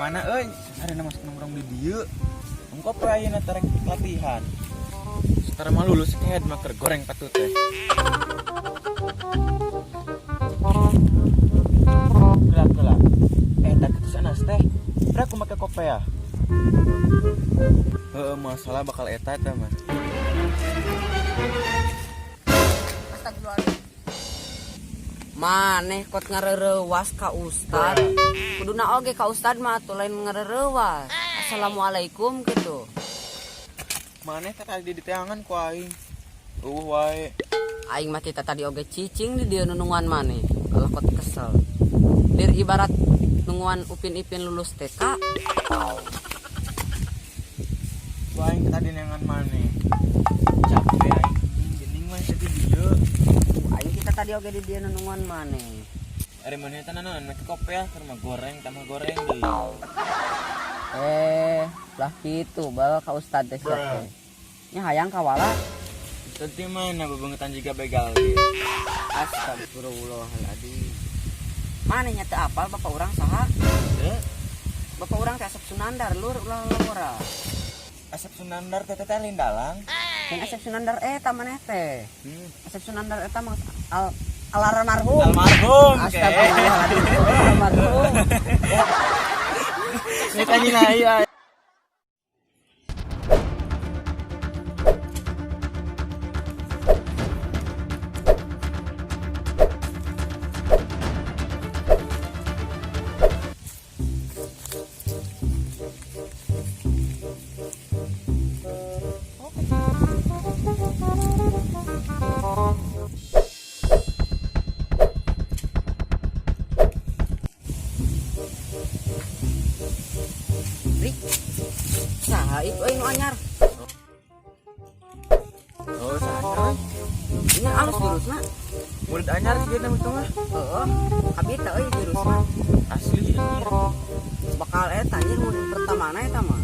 mana euy? Sarena masuk nongkrong di dieu. Engko poe ayeuna tarek latihan. Setara mah lulus head mah keur goreng patut teh. Kelak kelak. Eta kitu sanes teh. Bra ku make kopea. Heeh, masalah bakal eta teh mah. Astagfirullahaladzim. Maneh kot ngareurewas ka ustad. Kuduna oge ka ustad mah atuh lain ngareurewas. Assalamualaikum gitu. Maneh teh tadi diteangan ku aing. Eueuh wae. Aing mah tita tadi oge cicing di dieu nunungan maneh. Kalau kot kesel. Dir ibarat nunguan Upin Ipin lulus TK. Ku aing tadi neangan maneh. Capek aing. Gening mah tadi dieu. Aing kita tadi oge di dieu nunungan maneh. Ari maneh teh nanaon make kopea keur mah goreng tambah goreng deui. Lah kitu bal ka ustad teh sia teh. Nya hayang kawala. Ustad di mana bebengetan jiga begal ge. Astagfirullahaladzim. Maneh nya teu apal bapak urang saha? Teu. Bapak urang teh Asep Sunandar lur ulah lora. Asep Sunandar teh teh lain dalang. Lain Asep Sunandar eta maneh teh. Asep Sunandar eta mah al almarhum. Almarhum. Astagfirullahaladzim. Almarhum. Ini tanya iya. Rik, saha itu euy nu anyar? Oh, saha anyar? Ini alus jurusna. Murid anyar sih dia mah. Heeh, kabita euy jurusna. Asli anjir. Bakal eta anjir murid pertamana eta mah.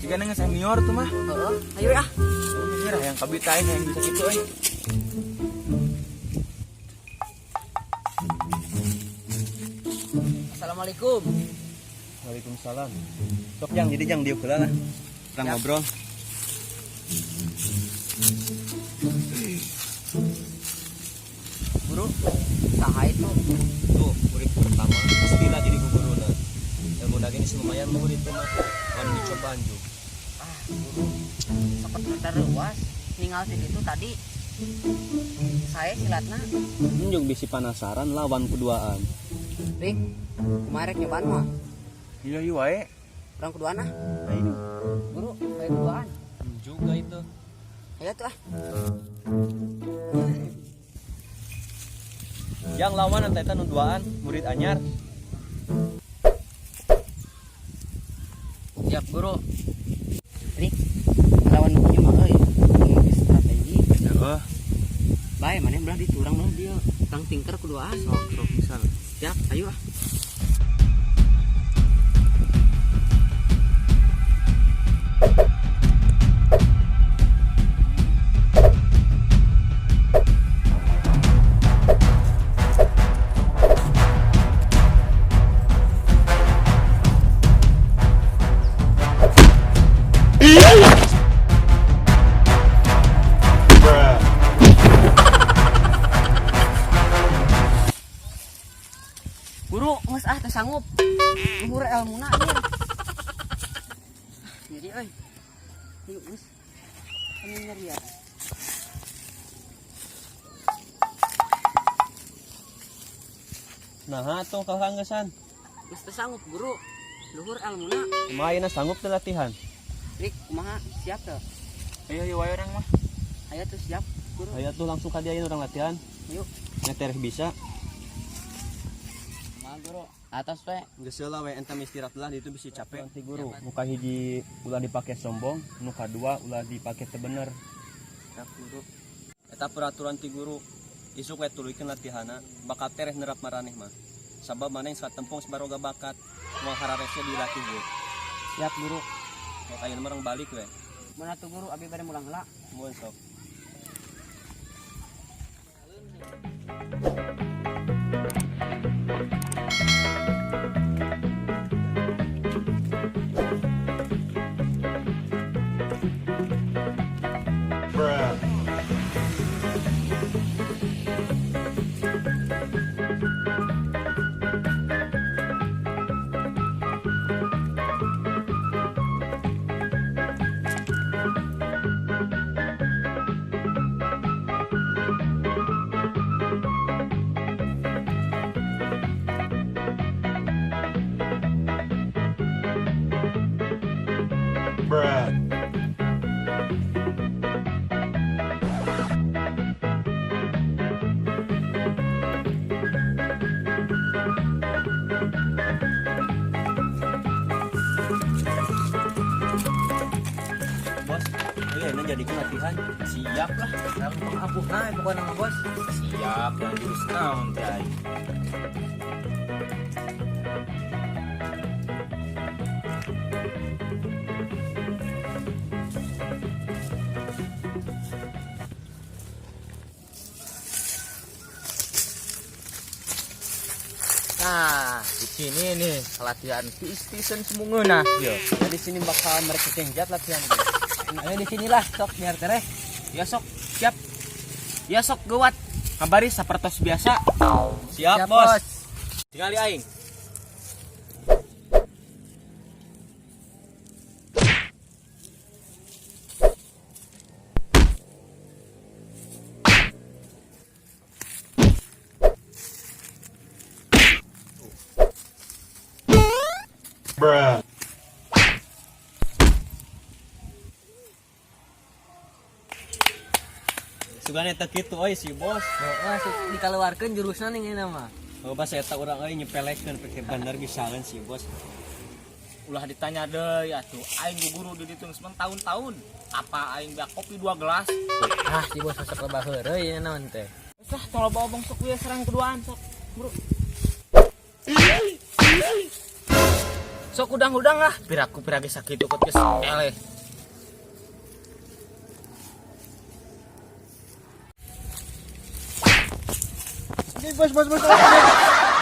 Jiga nang senior tuh mah. Heeh, ayo ah. Anjir hayang kabita aing hayang bisa kitu euy. Assalamualaikum. Waalaikumsalam. Sok jang jadi jang dieu heula lah. Urang ngobrol. Guru, saha itu? Tuh, murid pertama pastilah jadi guruna. Ilmu lagi ini lumayan murid teh mah. Wan dicobaan juga. Ah, guru. Sempat reuas ninggal ti ditu tadi. Saya silatna. Juga bisi penasaran lawan keduaan. Rik, kumaha rek nyobaan mah? Iya, iya wae. Urang keduaan ah. Ayo. Guru, ayo keduaan. Juga itu. Ayo tuh ah. Yang lawan nanti eta nu duaan, murid anyar. Siap, guru. Rik, lawan nu kieu mah euy. Make strategi. Heeh. Bae maneh belah ditu urang belah dieu. Urang tingker kuduaan. Sok, sok misal. Siap, ayo ah. Guru, geus ah teu sanggup. Luhur elmuna ieu. Nyeri euy. Yuk geus. Anu nyeri ya. Nah, atuh kalanggesan. Geus teu sanggup, guru. Luhur elmuna. Kumaha ayeuna sanggup teu latihan? Rik, kumaha? Siap teu? Ayo, ayo wae urang mah. Ayo tuh siap, guru. Ayo tuh langsung ka dieu urang latihan. Yuk. Ngeter bisa. Kumaha, guru? Atas we. Geus heula we ente istirahat lah ditu bisi capek. Nanti guru, muka hiji ulah dipake sombong, nu kadua ulah dipake teu bener. Siap, guru. Eta peraturan ti guru. Isuk we tuluykeun latihana, bakal tereh nerap maraneh mah. Sabab maneh satempung sabaroga bakat, moal hararese dilatih ge. Siap, guru. Sok ayeuna mah urang balik we. Mun atuh guru abi bade mulang heula. Mun sok. dijadikeun latihan. Siap lah. Gampang apuhna pokona mah bos. Siap, yang jurus naon teh aing. Nah, di sini nih latihan pisisen semungeunah ya. Nah, di sini bakal mereka kenjat latihan. Ayo di sinilah sok biar tereh. Ya sok, siap. Ya sok geuwat. Kabari sapertos biasa. Siap, bos. Tingali aing. Sugana eta kitu euy si bos. Heeh, dikeluarkeun jurusna nih ini mah. Oh, bas eta urang euy nyepelekeun pake bandar bisaeun si bos. Ulah ditanya deui atuh. Aing guru di ditu geus tahun-tahun. Apa aing beak kopi 2 gelas? Ah, si bos masuk lebah heureuy ieu naon teh. Geus lah tong loba obong sok we serang keduaan sok. Bro. Sok udang-udang lah, piraku pirage sakitu kot geus eleh. Bos, bos, bos.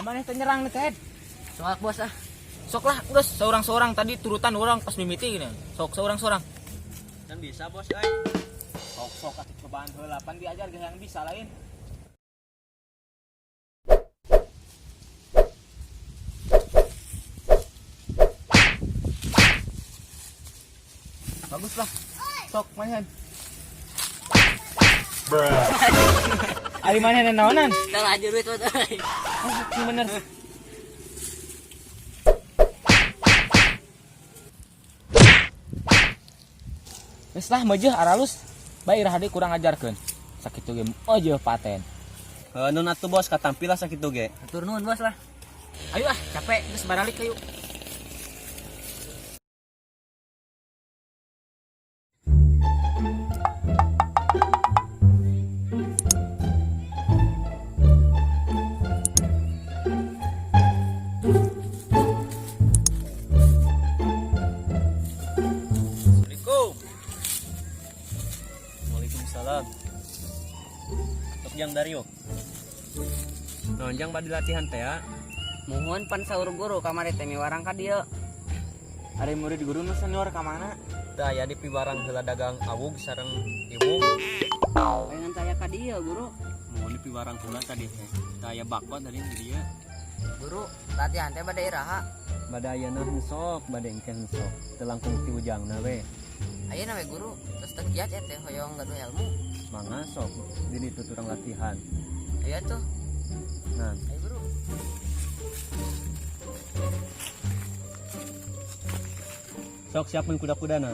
Maneh teh nyerang nih teh. Soak bos ah. Sok lah geus seorang-seorang tadi turutan orang pas mimiti gini. Sok seorang-seorang. Kan bisa bos euy. Sok sok atuh cobaan heula pan diajar geus yang bisa lain. Bagus lah. Sok manehan. Ari manehan naonan? Salah jurus bos euy. Oh, bener. Geus lah meujeuh aralus. Bae iraha deui kurang ajarkeun. Sakitu ge meujeuh paten. Heuh, nun atuh bos katampi lah sakitu ge. Atur nuhun bos lah. Ayo ah, capek geus baralik ayo. Assalamualaikum. Waalaikumsalam. Tok jang Dario. Nonjang badi latihan teh ya. Muhun pan saur guru kamari teh miwarang ka dieu. Ari murid guru nu senior ka mana? Tah aya di piwarang heula dagang awug sareng iwung. Pengen saya ka dieu guru. Muhun di piwarang heula tadi teh. Tah aya bakwan tadi di dieu. Guru, latihan teh bade iraha. Bade ayeuna sok, bade engke sok. Teu langkung ti ujangna we. Ayeuna we guru, terus teu kiat ya teh hoyong gaduh ilmu. Mangga sok di ditu turang latihan. Ayo tuh. Nah, Ayo guru. Sok siapun kuda-kudana.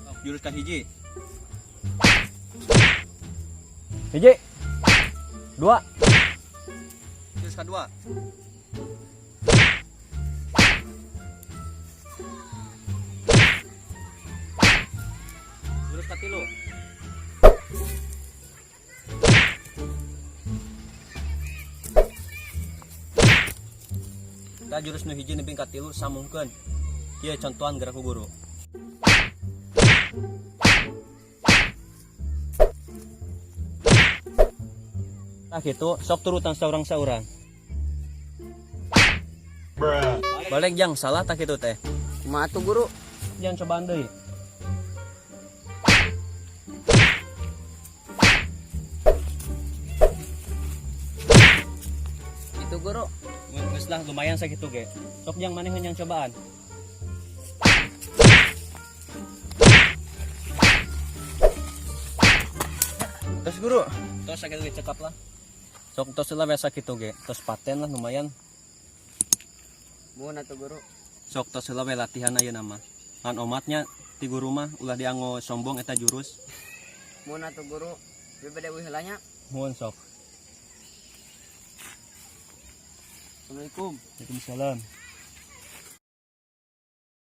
Sok jurus ka hiji. Hiji. Dua. Jurus kadua. Jurus katilu. Tah jurus nu hiji nepi ka tilu sambungkeun. Kieu contohan gerak ku guru. Tah kitu sok turutan saurang-saurang. Balik jang salah tah kitu teh. Kumaha atuh guru? Jangan cobaan deui. Itu guru. Geus lah lumayan sakitu ge. Sok jang maneh yang cobaan. Terus guru. Tos sakitu ge cekap lah. Sok tos lah we sakitu ge. Tos paten lah lumayan. Muhun atuh guru. Sok tos heula we latihan ayeuna mah. Ngan omatnya ti guru mah ulah dianggo sombong eta jurus. Muhun atuh guru. Bade uih heula nya. Muhun sok. Assalamualaikum. Waalaikumsalam.